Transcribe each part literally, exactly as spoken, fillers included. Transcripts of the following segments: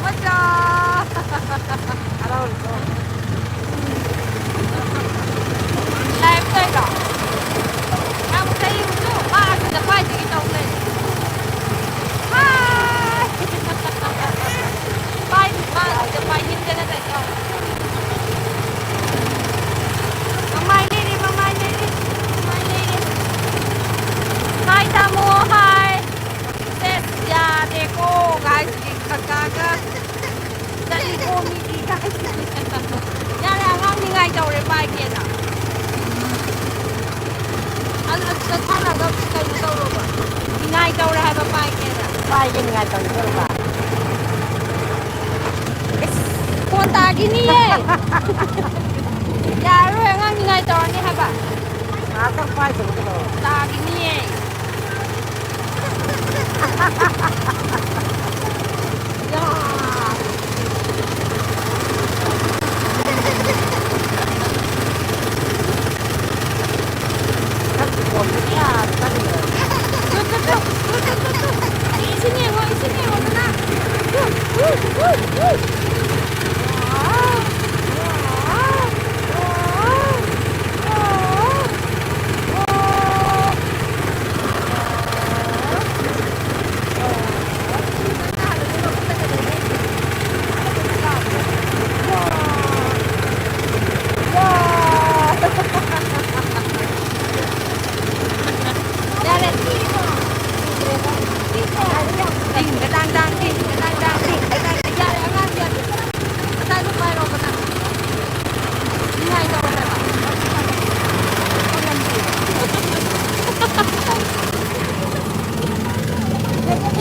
What's up? ꯍꯔꯥꯎꯔꯤꯕꯣ? Live ꯇꯧꯔꯤꯔꯣ? ꯌꯥꯝ ꯆꯩꯕꯗꯣ, ꯃꯥ ꯑꯁꯤꯗ ꯄꯥꯏꯗꯣꯏꯒꯤ ꯇꯧ ꯂꯩꯔꯦ꯫ Hi! ꯄꯥꯏꯗꯤ ꯃꯥ ꯑꯁꯤꯗ ꯄꯥꯏꯅꯤꯡꯗꯅ ꯇꯧꯔꯤꯗꯣ꯫ ꯃꯃꯥꯏ ꯂꯩꯔꯦ, ꯃꯃꯥꯏ ꯂꯩꯔꯦ, ꯃꯃꯥꯏ ꯂꯩꯔꯦ꯫ Hi, ꯇꯥꯃꯣ, hi꯫ ꯁꯦꯁ, ꯌꯥꯗꯦꯀꯣ, guys, ꯀꯀꯥꯒ ꯆꯠꯂꯤꯀꯣ ꯃꯤꯗꯤ, guys꯫ ꯌꯥꯔꯦ, ꯑꯉꯥꯡ ꯅꯤꯡꯉꯥꯏ ꯇꯧꯔꯦ, ꯄꯥꯏꯒꯦꯅ꯫ ꯑꯗꯨ, ꯑꯗꯨꯗ ꯁꯥꯟꯅꯒ ꯀꯩꯅꯣ ꯇꯧꯔꯣꯕ꯫ ꯅꯤꯡꯉꯥꯏ ꯇꯧꯔꯦ ꯍꯥꯏꯕ, ꯄꯥꯏꯒꯦꯅ꯫ ꯄꯥꯏꯒꯦ, ꯅꯤꯡꯉꯥꯏ ꯇꯧꯔꯦ, ꯇꯧꯔꯣꯕ꯫ ꯏꯁ, ꯐꯣꯟ ꯇꯥꯈꯤꯅꯤꯌꯦ꯫ ꯌꯥꯔꯔꯣꯏ, ꯑꯉꯥꯡ ꯅꯤꯡꯉꯥꯏ ꯇꯧꯔꯅꯤ ꯍꯥꯏꯕ꯫ ꯉꯥꯏꯍꯥꯛꯇꯪ ꯄꯥꯏꯗꯕ ꯀꯩꯗꯧꯔꯕ? ꯇꯥꯈꯤꯅꯤꯌꯦ꯫ ꯌꯥ꯫ ꯅꯪꯒꯤ ꯐꯣꯟꯁꯦ ꯀꯌꯥ ꯆꯠꯂꯤꯅꯣ? ꯇꯨ, ꯇꯨ, ꯇꯨ, ꯇꯨ, ꯇꯨ, ꯇꯨ, ꯇꯨ꯫ ꯑꯩ ꯏꯁꯤꯡ ꯌꯦꯡꯉꯣ, ꯏꯁꯤꯡ ꯌꯦꯡꯉꯣꯗꯅ꯫ ꯇꯨ, ꯇꯨ, ꯇꯨ, ꯇꯨ꯫ Wow, wow, wow, wow.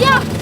ꯌꯥ!